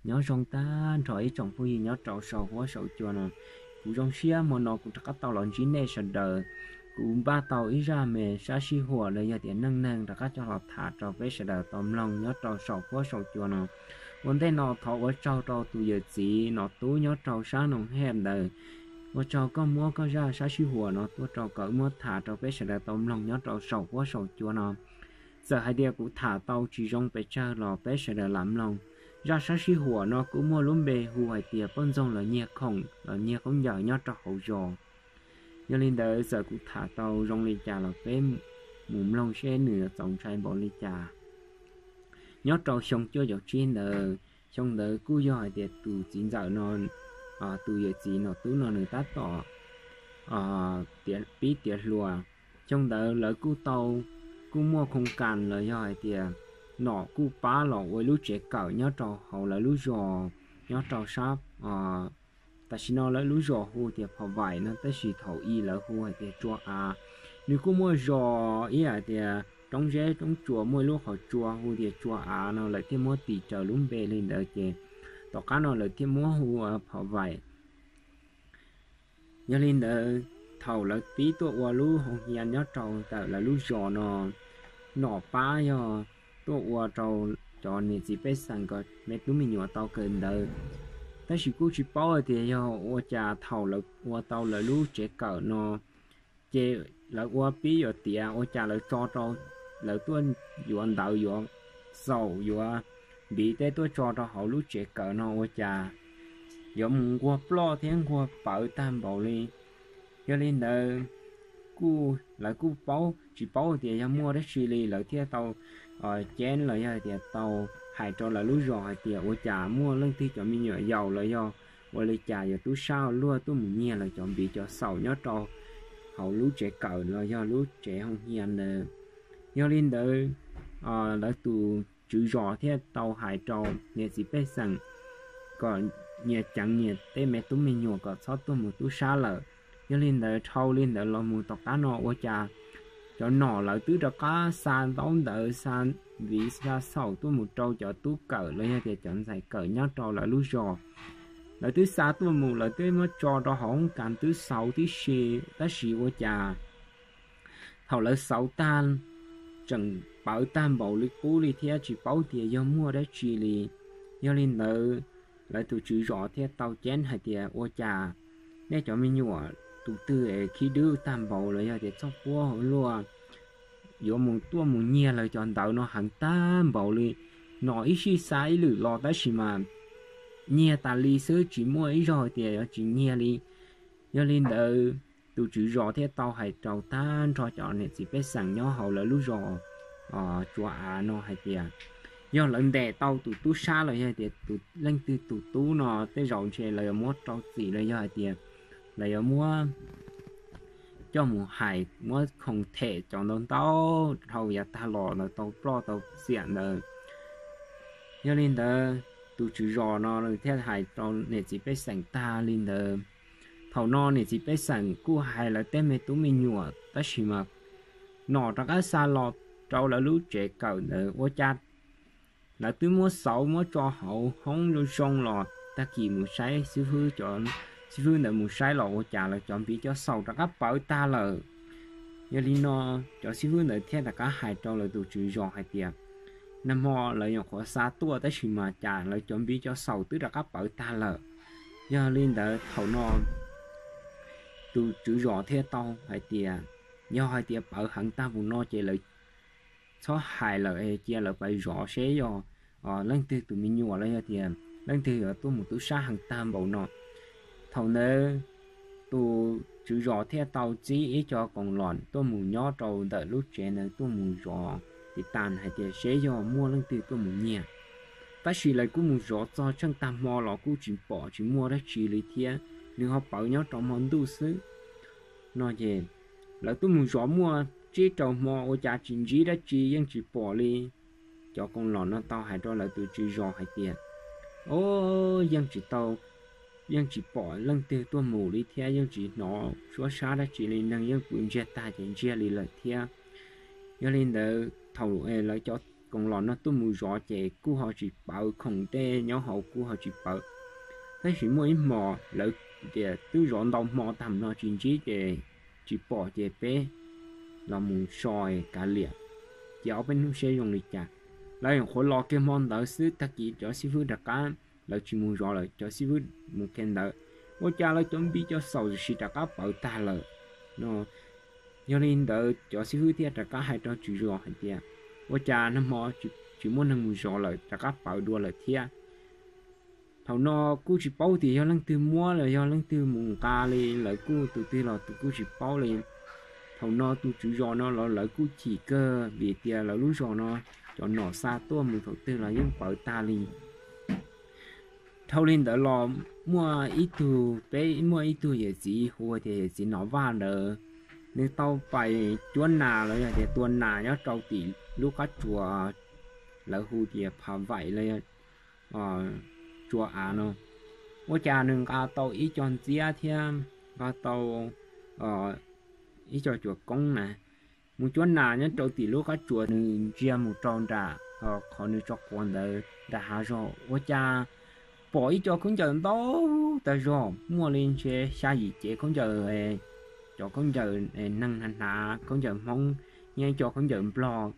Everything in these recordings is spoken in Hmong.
Nyob zoo tag nrho ib tsoom phooj ywg nyob rau saum huab saum cua no. Kuv zoo siab hmo no kuv rov qab tau los ntsib nej sawv daws. Kuv npaj tau ib zaj me sab sib huam los yog tias neej neeg rov qab coj los tham rau peb sawv daws tau mloog nyob rau saum huab saum cua no. Ua ntej no thov ua tsaug rau tus yawm txiv Nom Tub nyob rau sab Noo Hej ntawd. Ua tsaug koj muab koj zaj sab sib huam no tuaj rau kuv muab tham rau peb sawv daws tau mloog nyob rau saum huab saum cua no. Txawm hais tias kuv tham tau tsis zoo pes tsawg los peb sawv daws lam mloog. Zaj sab sib huam no kuj muaj lub npe hu hais tias poj ntxoog los nyiag khoom los nyiag khaub ncaws nyob rau hauv zos. Yog li ntawd txawm kuv tham tau zoo li cas los peb mus mloog seb nws txaus ntshai npaum li cas. Nyob rau xyoo cuaj caum tsib ntawd, xyoo ntawd kuj yog hais tias tus txiv ntxawm no, tus yawm txiv Nom Tub no nws tab tom pib tiav hluas. Xyoo ntawd lawv kuj tau, kuj muaj khoo kas los yog hais tias Nom kuj pab los ua ib lub tsev kawm nyob rau hauv lawv lub zos, nyob rau sab, tam sim no lawv lub zos hu tias Phom Vaim no, tab sis thaum ub lawv hu hais tias Tsua Av. Nws kuj muaj zos ib yam tias roob zeb roob tsuas, muaj ib lub qhov tsua hu tias Tsua Av no, lawv thiaj muab tis raws lub npe li ntawd ces tom qab no lawv thiaj muab hu Phom Vaim. Yog li ntawd, thaum lawv pib tuaj ua lub hoo hia nyob rau ntawm lawv lub zos no, Nom pab yog tuaj ua rau cov niam txiv pej xeem kom me tub me nyuam tau kawm ntawv. Tab sis kuj tsis paub hais tias yog ua cas thaum lawv ua tau lawv lub tsev kawm no, ces lawv ua pib yuav tiav ua cas lawv tso rau, lawv tuaj yuav ntawv yuav xaum yuav npiv tej tuaj tso rau hauv lub tsev kawm no ua cas yuav mus nquag ploj thiab nquag pawv tag npaum li. Yog li ntawd, kuj lawv kuj paub tsis paub tias yog muaj dab tsi li, lawv thiaj tau ceeb los yog tias tau hais rau lawv lub zos hais tias ua cas muaj leej twg cov me nyuam yaus los yog ua li cas yuav tub sab ua luaj tuaj mus nyiag lawv cov npiv cov xaum nyob rau hauv lub tsev kawm los yog lub tsev hoo hia ntawd. Yog li ntawd, lawv tus tswv zos thiaj tau hais rau niam txiv pej xeem kom nyias ceev nyias tej me tub me nyuam kom txhob tuaj mus tub sab lawm. Yog li ntawd, dhau li ntawd los mus tom qab no ua cas cov Nom lawv twb rov qab xa ntaub ntawv xa npiv xa xaum tuaj mus rau cov tub kawm los yog tias cov ntxhais kawm nyob rau lawv lub zos. Lawv twb xa tuaj mus, lawv twb muab tso rau hauv hoob kas twb xauv tib si, tab sis ua cas thaum lawv xauv tag tseem pawv tag npaum li qub li thiab tsis paub tias yog muaj dab tsi li. Yog li ntawd, lawv tus tswv zos thiaj tau ceeb hais tias ua cas nej cov me nyuam tus twg es khib dwb tag npaum los yog tias txhob puab hauv luaj yuav mus tuaj mus nyiag lawv cov ntawv no heev tag npaum li. Nom ib sij xa ib lwm los tab sis mas nyiag tas li xwb, tsis muaj ib zaug tias yuav tsis nyiag li. Yog li ntawd, tus tswv zos thiaj tau hais rau tag nrho cov niam txiv pej xeem nyob hauv lawv lub zos Tsua Av no hais tias yog lawv ntes tau tus tub sab los yog tias tus leej twg tus tub no tej zaum ntshe lawv yuav muab rau txim los yog hais tias lawv yuav muab coj mus hais muab khoom them cov ntau ntau dhau yav tag los lawv tau ploj tau xiam ntawd. Yog li ntawd, tus tswv zos no nws thiaj hais rau niam txiv pej xeem tag li ntawd. Thaum no niam txiv pej xeem kuj hais lawv tej me tub me nyuam tab sis mas Nom rov qab xa los rau lawv lub tsev kawm ntawd ua cas lawv twb muab xauv muab tso hauv hoob zoo zoo los tag kis mus saib xib fwb, cov xib fwb ntawd mus saib los ua cas lawv cov npiv cov xaum rov qab pawv tag lawm. Yog li no, cov xib fwb ntawd thiaj rov qab hais rau lawv tus tswv zos hais tias nag hmo lawv nyuam qhuav xa tuaj tab sis mas cas lawv cov npiv cov xaum twb rov qab pawv tag lawm. Yog li ntawd thaum no tus tswv zos thiaj tau hais tias yog hais tias pawv heev tag mus no ces lawv txhob hais lawm, cia lawv pais zov seb yog leej twg tus me nyuam los yog tias leej twg yuav tuaj mus tub sab heev tag npaum no. Thaum ntawd tus tswv zos thiaj tau txib ib co koos los tuaj mus nyob rau ntawm lub tsev ntawd tuaj mus zov tiv tas hais tias seb yog muaj leej twg tuaj mus nyiag. Tab sis lawv kuj mus zov txog tsheej tag hmo los kuj tsis pom tsis muaj dab tsi li thiab, nws ho pawv nyob rau hmo ntuj xwb no ces lawv tuaj mus zov muaj tsib rau hmo ua cas tsis ntsib dab tsi yeej tsis pom li. Cov koos los no tau hais rau lawv tus tswv zos hais tias, o, yeej tsis tau, yeej tsis pom leej twg tuaj mus li thiab yeej tsis hnov suab sab dab tsi li, neeg yeej pw ntsiag tag ces ntsiag li lawm thiab. Yog li ntawd thaum lawv cov koos los no tuaj mus zov ces kuj ho tsis pawv, khoom tej nyob hauv kuj ho tsis pawv. Tab sis muaj ib hmo lawv tias twb zov ntau hmo tag no tsis ntsib ces tsis pom ces peb los mus so kav liam, ces ob peb hnub seb zoo li cas. Lawv nyuam qhuav los kiag hmo ntawd xwb tag kis cov xib fwb rov qab, lawv tsis mus zov lawm, cov xib fwb mus kiag ntawd, ua cas lawv cov npis cov xaum sis rov qab pawv tag lawm no. Yog li ntawd cov xib fwb thiaj rov qab hais rau tswv zos hais tias, ua cas nag hmo tsis muaj neeg mus zov lawm rov qab pawv dua lawm thiab. Thaum no kuj tsis paub tias yog leej twg muab los yog leej twg mus nqa li, lawv kuj tus twg los tus kuj tsis paub li. Thaum no tus tswv zos no los lawv kuj chim kawg vim tias lawv lub zos no cov nom xa tuaj mus thaum twg los yeej pawv tag li. Dhau li ntawd los muaj ib tug, peb muaj ib tug yawm txiv hu tias yawm txiv Nom Vaj ntawd, nws tau pais cuab nas los yog tias tua nas nyob rau tim lub qab tsuas, lawv hu tias Phav Vaim los yog Tsua Av no. Ua cas nws nqa tau ib co ntxiab thiab nqa tau ib co cuam koob na, mus cuab nas nyob rau tim lub qab tsuas, nws ntsia mus rau nram qhov nws tso quav ntawd nram hav zog, ua cas pom ib co khaub ncaws ntau tag zog, muaj li ntshe xya yim cev khaub ncaws, cov khaub ncaws neeg hnav, khaub ncaws Hmoob, nyob ib co khaub ncaws Nplog.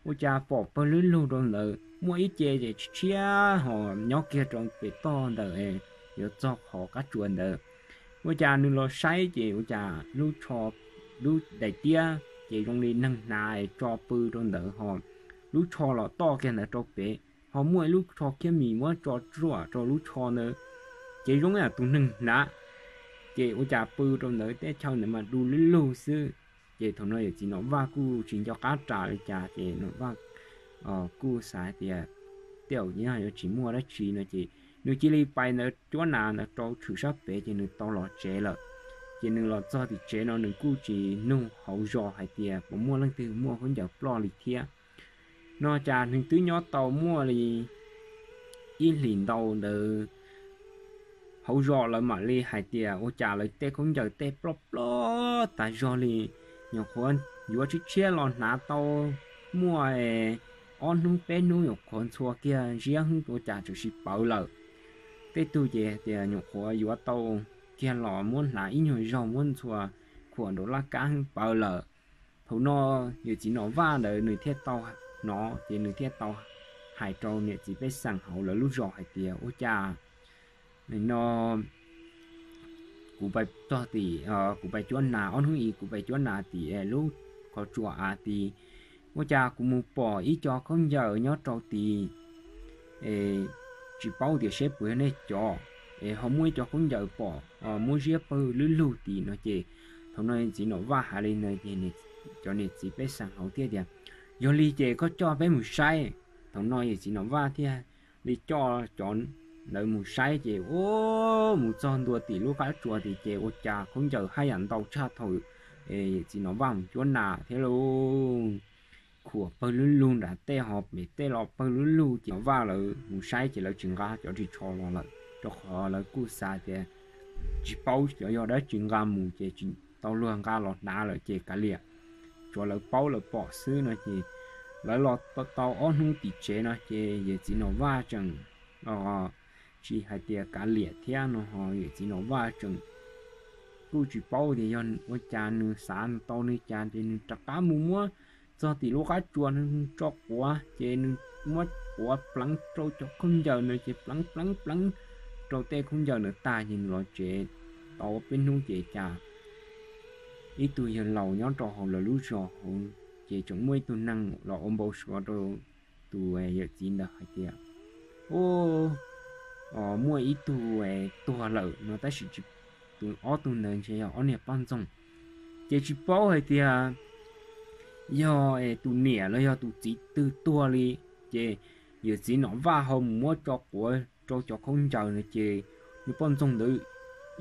Ua cas pom pawg lug lug rau ntawd, muaj ib ce ces tshiab tshiab ho nyob kiag rau pem toj ntawm yuav txog qhov qab tsuas ntawd. Ua cas nws los saib ces ua cas lub tsho, lub daim tiab ces zoo li neeg hnav tso pw rau ntawd ho lub tsho los toj kiag ntawd rau pem, ho muaj ib lub tsho khiab mis muab tso ruam rau lub tsho ntawd, ces zoo ib yam tus neeg hnav. Ces ua cas pw rau ntawd teb chaws ntawd mas du lub lug xwb. Ces thaum no yawm txiv Nom Vaj kuj tsis nco qab ras li cas ces Nom Vaj kuj xav hais tias tej zaum yuav tsis muaj dab tsi no ces nws cia li pais ntawd cuab nas ntawd rau tshwm sab pem ces nws tau los tsev lawm. Ces nws los txog tim tsev no nws kuj tsis nug hauv zos hais tias puas muaj leej twg muaj khaub ncaws ploj li thiab. No cas nws twb nyob tau muaj li ib hlis ntau ntawd, hauv zos lawv mam li hais tias ua cas lawv tej khaub ncaws tej ploj ploj tas zog li, nyuam qhuav yuav tshiab tshiab los hnav tau muaj ob hnub peb hnub nyuam qhuav ntxhua kiag ziab ua cas txawm sis pawv lawm. Tej tug ces tias nyuam qhuav yuav tau kiag los muab hnav ib nyuag zaug muab ntxhua khuam nraum laj kab pawv lawm. Thaum no yawm txiv Nom Vaj ntawd nws thiaj tau hnov ces nws thiaj tau hais rau niam txiv pej xeem hauv lawv lub zos hais tias ua cas no kuv pais txog tim, kuv pais cuab nas, ob hnub ib kuv pais cuab nas tim lub qhov tsua av tid, ua cas kuv mus pom ib co khaub ncaws nyob rau tid, tsis paub tias seb puas yog nej cov, es ho muaj ib co khaub ncaws pom muab ziab pawg lub lug tid no ces thaum no txiv Nom Vaj hais li ntawd ces cov niam txiv pej xeem hauv thiaj tias, yog li ces koj coj peb mus saib. Thaum no yawm txiv Nom Vaj thiaj li coj cov ntawd mus saib ces ua mus txog ntua tim lub qab tsua tid ces ua cas khaub ncaws haj yam ntau tshaj thaum yawm txiv Nom Vaj mus cuab nas thiab lauj. Khuam pawg lub lug nram tej ho pem tej los pawg lub lug ces Nom Vaj lawv mus saib ces lawv tsis nqa cov ris tsho los lawm rau qhov lawv kuj xav tias tsis paub cov yog dab tsi nqa mus ces tsis tau luag nqa los hnav lawm ces kav liam, tsuav lawv paub lawv pom xwb no ces lawv los tau ob hnub tim tsev no ces yawm txiv Nom Vaj tseem tsis hais tias kav liam thiab no ho yawm txiv Nom Vaj tseem kuj tsis paub tias yog ua cas nws xav tau li cas ces nws rov qab mus muab txog tim lub qab tsua nws tso quav ces nws muab quav pleev rau cov khaub ncaws na ces pleev pleev pleev rau tej khaub ncaws na tag ces nws los tsev tau peb hnub ces cas ib tug yawg laus nyob rau hauv lawv lub zos hauv ces tseem muaj ib tug neeg los ua npau suav rau tus yawm txiv ntawd hais tias, u, muaj ib tug tuag lawm no tab sis tus ob tug ntawd ntshe yog ob niag poj ntxoog, ces tsis paub hais tias yog tus niam los yog tus txiv twg tuag li. Ces yawm txiv Nom Vaj ho mus muab tso quav rau cov khaub ncaws na ces nws poj ntxoog ntawd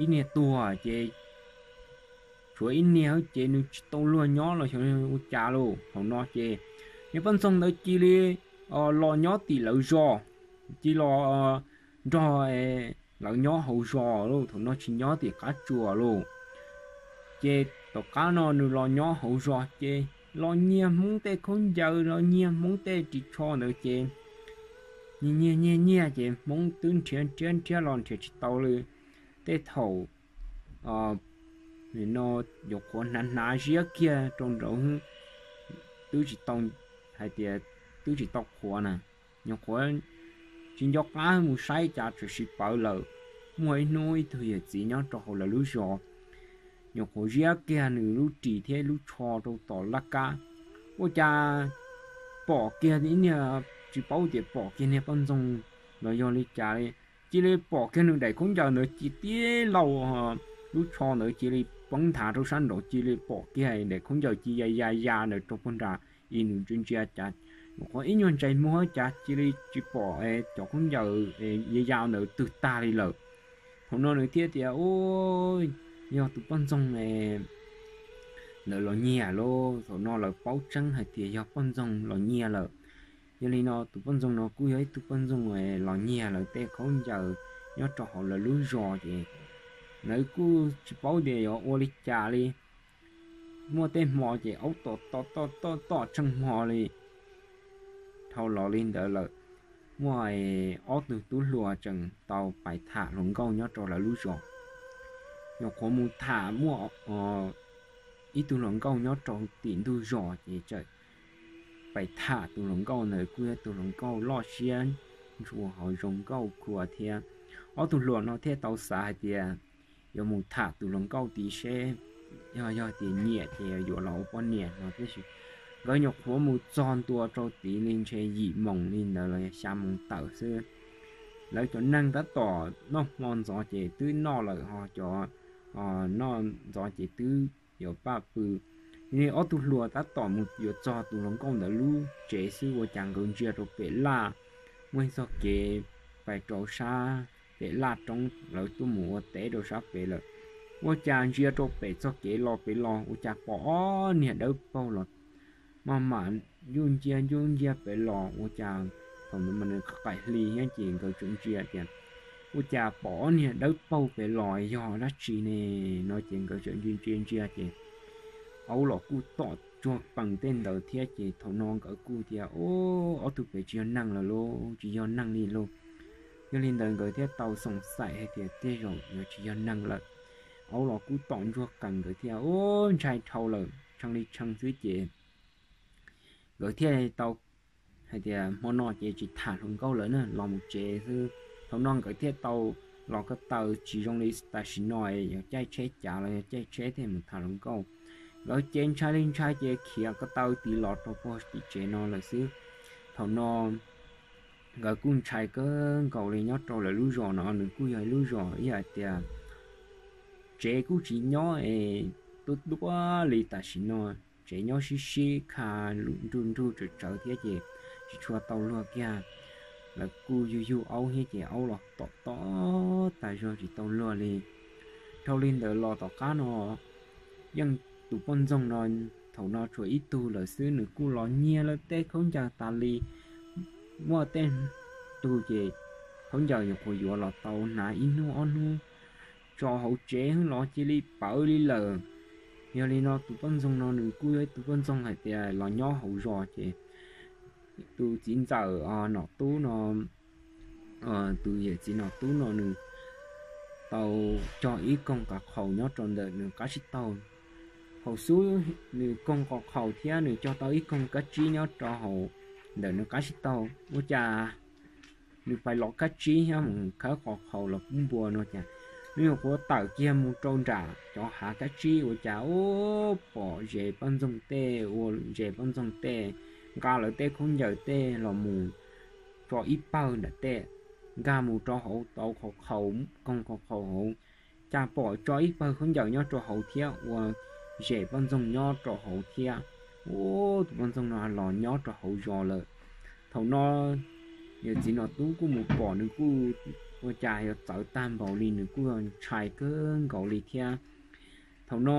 ib niag tuag ces tshuav ib niag ces nws tsis tau luag nyob los xyov ua cas lauj. Thaum no ces nws poj ntxoog ntawd cia li los nyob tim lawv zos, cia los nrog lawv nyob hauv zos lauj. Thaum no tsis nyob tim qab tsuas lauj. Ces tom qab no nws los nyob hauv zos ces los nyiag Hmoob tej khaub ncaws, los nyiag Hmoob tej ris tsho ntawd ces nyiag nyiag nyiag nyiag ces Hmoob twb nrhiav nrhiav nrhiav los nrhiav tsis tau li. Tej thaum no nyuam qhuav hnav hnav ziab kiag rau nraud, twb tsis tau, hais tias twb tsis tau qhuav na, nyuam qhuav tsis nco qab mus saib cas txawm sis pawv lawm. Muaj ib hnub ib tug yawm txiv nyob rau hauv lawv lub zos, nyuam qhuav ziab kiag nws lub ris thiab lub tsho rau tom laj kab, ua cas pom kiag ib niag, tsis paub tias pom kiag niag poj ntxoog los yog li cas li, cia li pom kiag nws daim khaub ncaws ntawd ci tib laus, lub tsho ntawd cia li poob nthav rau sab nraud, cia li pom kiag daim khaub ncaws ci ya ya ya ntawd rau puag nram. Ib nws ntsia ntsia cas, nyuam qhuav ib nyuag ntsais muag cas cia li tsis pom cov khaub ncaws ya ya ntawd twg tag li lawm. Thaum no nws thiaj tias, u, yog tus poj ntxoog ntawd los nyiag lauj. Thaum no lawv paub tseeb hais tias yog poj ntxoog los nyiag lawm. Yog li no tus poj ntxoog no kuj yog ib tug poj ntxoog los nyiag lawv tej khaub ncaws nyob rau hauv lawv lub zos ces lawv kuj tsis paub tias yuav ua li cas li. Muaj tej hmo ces aub tom tom tom tom tom tseej hmo li. Dhau los li ntawd lawm, muaj ob tug tub hluas tseem tau pais tham hluas nkauj nyob rau lawv lub zos. Nyuam qhuav mus tham, muaj ib tug hluas nkauj nyob rau tim ntug zos ces txawm pais tham tus hluas nkauj ntawd, kuj yog tus hluas nkauj loj siab ntshua hauv zoo nkauj khuav thiab. Ob tug hluas no thiaj tau xav hais tias yuav mus tham tus hluas nkauj tid seb yog, yog tias nyiam ces yuav los ua poj niam no tib si. Nkawd nyuam qhuav mus txog ntua rau tid li ntshe yim moos li ntawd los yog xya moos tawm xwb. Lawv cov neeg tab tom noj hmo ntxov ces twb noj lawm, ho cov noj ntxov ces twb yuav paj pw. Li ob tug hluas tab tom mus yuav txog tus hluas nkauj ntawd lub tsev xwb, ua cas nkawd ntsia rau pem laj, muaj ib txoj kev pais rau sab pem laj roob, lawv tuaj mus ua teb rau sab pem lawm. Ua cas ntsia rau pem txoj kev los pem los ua cas pom ob niag dawb paug los maj mam yuj nciab yuj nciab pem los, ua cas thaum ntawd mas nws qaim hli thiab ces nkawd tseem ntsia tias ua cas pom ob niag dawb paug pem los yog dab tsi ne no ces nkawd tseem ntsia ntsia ntsia ces aub los kuj tom tsuag qees tej ntawd thiab ces thaum no nkawd kuj tias, o, ob tug pem tsis yog neeg lawm lauj, tsis yog neeg li lauj. Yog li ntawd nkawd thiaj tau xoom xaim hais tias tej zaum yuav tsis yog neeg lawm. Aub los kuj tom ntsuag qees nkawd thiab, u, ntshai dhau lawm, tshee li tshee xwb ces nkawd thiaj tau hais tias hmo no ces tsis tham hluas nkauj lawm na, los mus tsev xwb. Thaum no nkawd thiaj tau los ko taw, tsis zoo li tam sim no yog caij tsheb cav los yog caij tsheb thiaj mus tham hluas nkauj. Nkawd ces ntshai li ntshai ces khiav ko taw tiv los rau puag tim tsev no lawm xwb. Thaum no nkawd kuj ntshai kawg nkaus li, nyob rau lawv lub zos no nws kuj yog ib lub zos ib yam tias tsev kuj tsis nyob es tuab tuab li tam sim no, tsev nyob sib sib kha, nruj nruj tsawv tsawv thiab ces tsis tshua tau luag kiag. Lawv kuj yug yug aub thiab ces aub los tom tom tas zog tsis tau luag li. Dhau li ntawd los tom qab no yeej tus poj ntxoog no thaum no tshuav ib tug lawm xwb, nws kuj los nyiag lawv tej khaub ncaws tas li. Muaj tej tug ces khaub ncaws nyuam qhuav yuav los tau hnav ib hnub ob hnub tso hauv tsev los cia li pawv li lawm. Yog li no tus poj ntxoog no nws kuj yog ib tug poj ntxoog hais tias los nyob hauv zos ces tus txiv ntxawm Nom Tub no, tus yawm txiv Nom Tub no nws tau cog ib koog qos qhaus nyob rau ntawm nws qab tsib taug. Hauv xub nws koog qos qhaus thiab nws cog tau ib koog kab tsib nyob rau hauv ntawm nws qab tsib taug. Ua cas nws pais los kab tsib thiab mus khawb qos qhaus los pub npua no cas nws nyuam qhuav tawm kiag mus rau nram cov hav kab tsib ua cas ub pom zes poj ntxoog tej, ua zes poj ntxoog tej nqa lawv tej khaub ncaws tej los mus tso ib pawg nram tej, nkag mus rau hauv tau qhov qhaus, koog qhov qhaus hauv, cas pom tso ib pawg khaub ncaws nyob rau hauv thiab ua zes poj ntxoog nyob rau hauv thiab. Ub, tus poj ntxoog no los nyob rau hauv zos lawm. Thaum no yawm txiv Nom Tub kuj mus pom nws kuj ua cas yuav txawv tag npaum li, nws kuj ntshai kawg nkaus li thiab. Thaum no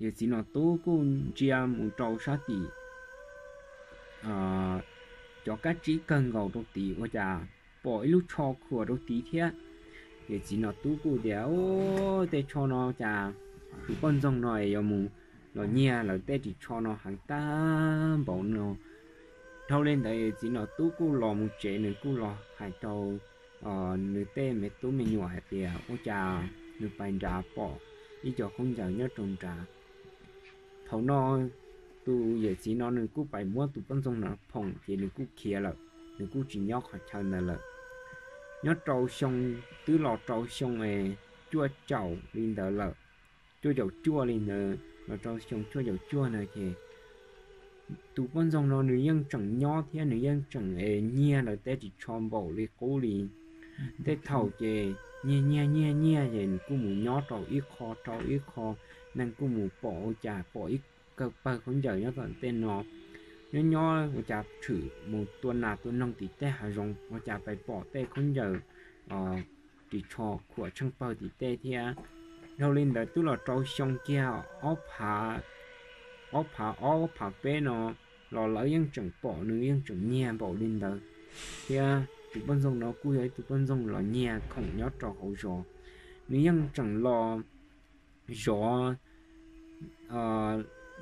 yawm txiv Nom Tub kuj ntsia mus rau sab tim cov kab tsib kawg nkaus rau tid ua cas pom ib lub tsho khuam rau tid thiab. Yawm txiv Nom Tub kuj tias, ub, tej tsho no cas tus poj ntxoog no es yuav mus los nyiag lawv tej ris tsho no heev tag npaum no. Dhau li ntawd txiv nom tub kuj los mus tsev, nws kuj los hais rau nws tej me tub me nyuam hais tias ua cas nws pais nrad pom ib co khaub ncaws nyob rau nrad. Thaum no tus yawm txiv no nws kuj pais muab tus poj ntxoog no phoom ces nws kuj khiav lawm, nws kuj tsis nyob qhov chaw ntawd lawm. Nyob rau xyoo, twb los rau xyoo cuaj caum li ntawd lawm, cuaj caum cuaj li ntawd los rau xyoo cuaj caum cuaj no ces tus poj ntxoog no nws yeej tseem nyob thiab nws yeej tseem nyiag lawv tej ris tsho npaum li qub li. Tej thaum ces nyiag nyiag nyiag nyiag ces nws kuj mus nyob rau ib qho rau ib qho, neeg kuj mus pom ua cas pom ib kawg pawg khaub ncaws nyob tom tej no. Nyob nyob ua cas tshwm mus tua nas tua noog tim tej hav zoov ua cas pais pom tej khaub ncaws ris tsho khuam tsheej pawg tim tej thiab. Dhau li ntawd twb los rau xyoo kiag ob phav, ob phav ob phav peb no los lawv yeej tseem pom nws yeej tseem nyiag npaum li ntawd thiab. Tus poj ntxoog no kuj yog ib tug poj ntxoog los nyiag khoom nyob rau hauv zos. Nws yeej tseem los zov,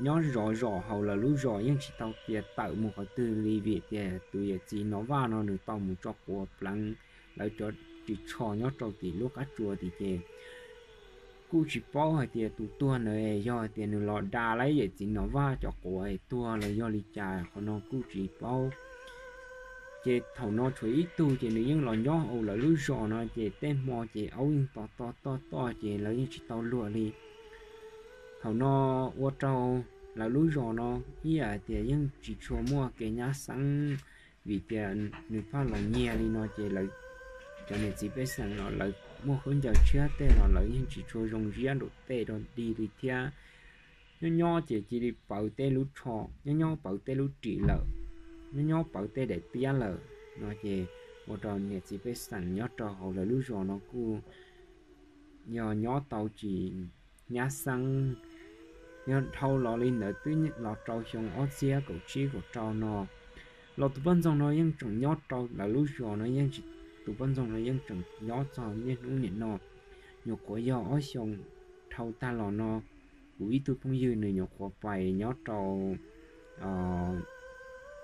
nyob zov zos hauv lawv lub zos, yeej tsis tau tias tawm mus qhov twg li vim tias tus yawm txiv Nom Vaj no nws tau mus tso quav pleev lawv cov ris tsho nyob rau tim lub qab tsua tim ces kuj tsis paub hais tias tus tuag ntawd yog hais tias nws los da lawv yawm txiv Nom Vaj cov quav es tuag los yog li cas, qhov no kuj tsis paub. Ces thaum no tshuav ib tug ces nws yeej los nyob hauv lawv lub zos no ces tej hmo ces aub yeej tos tos toj toj ces lawv yeej tsis tau luag li. Thaum no ua rau lawv lub zos no ib yam tias yeej tsis tshua muaj kev nyab xeeb, vim tias nws pheej los nyiag li no ces lawv cov niam txiv pej xeem los lawv muaj khaub ncaws tshiab tej los lawv yeej tsis tshua zoo ziab nraum tej rau dig li thiab. Nyob nyob ces cia li pawv tej lub tsho, nyob nyob pawv tej lub ris lawm, nyob nyob pawv tej daim tiab lawm no ces ua rau niam txiv pej xeem nyob rau hauv lawv lub zos no kuj yog nyob tau tsis nyab xeeb. Yog dhau los li ntawd twb los rau xyoo ob txhiab kaum tsib kaum rau no los tus poj ntxoog no yeej tseem nyob rau lawv lub zos no yeej tsis, tus poj ntxoog no yeej tseem nyob txog niaj hnub niam no. Nyuam qhuav yog ob xyoo dhau tag los no kuv ib tug phooj ywg nws nyuam qhuav pais nyob rau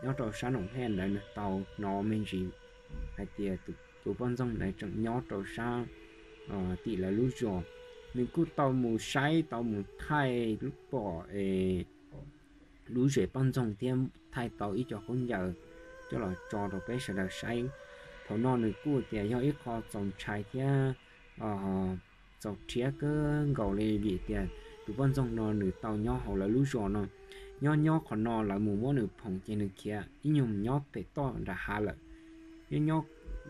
nyob rau sab Noom Hej ntawd nws tau hnov me ntsis hais tias tus poj ntxoog ntawd tseem nyob rau sab tim lawv lub zos. Nws kuj tau mus saib tau mus thaij pom lub zes poj ntxoog thiab thaij tau ib co khaub ncaws coj los tso rau peb sawv daws saib. Thaum no nws kuj tias yog ib qho txaus ntshai thiab txaus rhiab kawg nkaus li vim tias tus poj ntxoog no nws tau nyob hauv lawv lub zos no. Nyob nyob qhov no lawv mus muab nws phoom ces nws khiav ib nyuag mus nyob pem toj nram hav lawm. Nyob nyob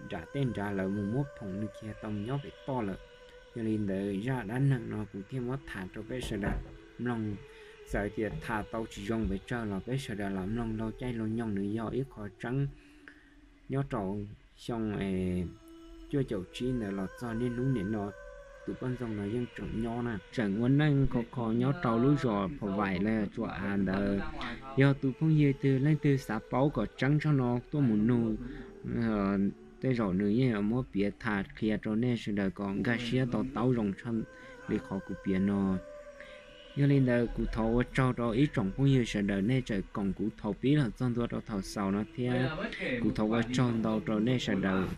nram tej nrad lawv mus muab phoom nws khiav tau mus nyob pem toj lawm. Yog li ntawd zaj dab neeg no kuv thiaj muab tham rau peb sawv daws mloog. Txawm tias tham tau tsis zoo pes tsawg los peb sawv daws los mloog laug caij laug nyoog nws yog ib qho tseeb. Nyob rau xyoo cuaj caum tsib ntawd los txog niaj hnub niam no tus poj ntxoog no yeej tseem nyob na, tseem ua neej khov kho nyob rau lub zos Pha Vais los Tsua Av ntawd. Yog tus phooj ywg twg leej twg xav paub kom tseeb tshaj no tuaj mus nug, tej zaum nws yeej yuav muab piav tham qhia rau nej sawv daws kom nkag siab to taub zoo tshaj li qhov kuv piav no. Yog li ntawd kuv thov ua tsaug rau ib tsoom phooj ywg sawv daws nej tseem koom kuv thaum pib los txog ntua rau thaum xaus no thiab. Kuv thov ua tsaug ntau rau nej sawv daws.